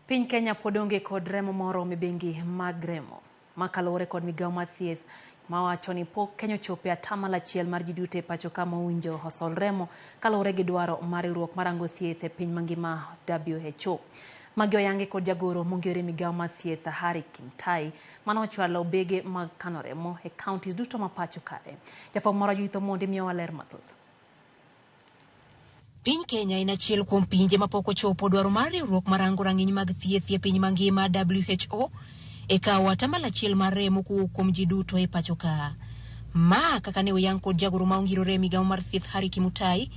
Piny Kenya pod onge kod remo moromo e bengi mag remo. Ma kaluwore kod migawo mar thieth mawacho ni pok Kenya ochopo e atamalo achiel mar ji duto e pacho ka mowinjo osol remo kaluwore gi dwaro mar riwruok marango thieth e piny mangima WHO. Magi oyangi kod jagoro mongere migawo mar thieth Harry Kimtai mane ochwalo bege mag kano remo e counties duto ma pacho kae. Jafwambo moro Judith Omondi miyowa ler mathoth. Piny Kenya en achiel kuom pinje mapok ochopo dwaro mar riwruok marango rang'iny mag thieth e piny mangima WHO e kawo atamalo achiel mar remo kowuok kuom ji duto e pacho ka. Ma kaka ne oyang kod jagoro ma ongirore e migawo mar thieth Harry Kimutai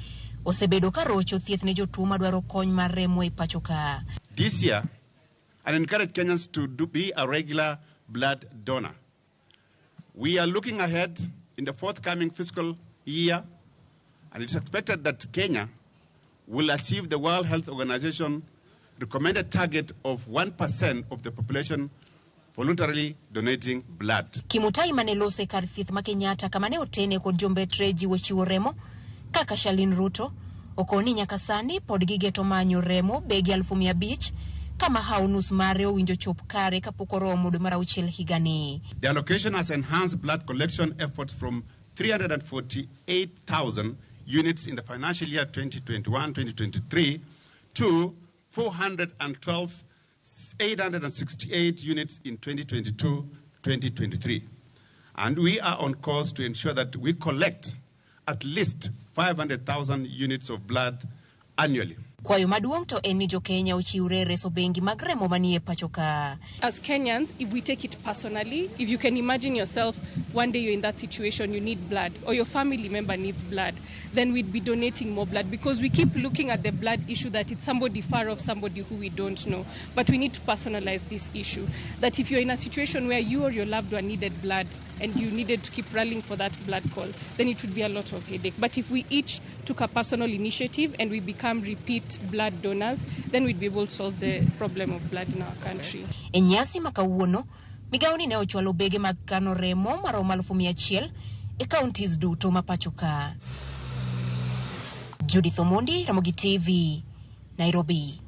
osebedo ka rocho thieth ne jotuo madwaro kony mar remo e pacho ka. This year, I encourage Kenyans to be a regular blood donor. We are looking ahead in the forthcoming fiscal year, and it's expected that Kenya will achieve the World Health Organization recommended target of 1% of the population voluntarily donating blood. Kimutai mane loso e kar thieth ma Kenyatta kama ne otene kod jombetre jiwo chiwo remo kaka Charlene Ruto okoni nyaka sani pod gigeto manyo remo bege 500,000 kama hawo nus mare owinjo chop kare kapok oromo dwe mar auchiel higani. The allocation has enhanced blood collection efforts from 348,000 units in the financial year 2021-2023 to 412,868 units in 2022-2023. And we are on course to ensure that we collect at least 500,000 units of blood annually. Kwayo maduong' to en ni jo-Kenya ochiwre reso bengi mag remo manie pacho ka. As Kenyans, if we take it personally, if you can imagine yourself one day you're in that situation, you need blood, or your family member needs blood, then we'd be donating more blood, because we keep looking at the blood issue that it's somebody far off, somebody who we don't know. But we need to personalize this issue, that if you're in a situation where you or your loved one needed blood and you needed to keep rallying for that blood call, then it would be a lot of headache. But if we each took a personal initiative and we become repeat blood donors, then we'd be able to solve the problem of blood in our country. E nyasi ma kawuono, migawoni ne ochwalo bege mag kano remo maromo 100,000 e counties duto ma pacho ka. Judith Omondi, Ramogi TV, Nairobi.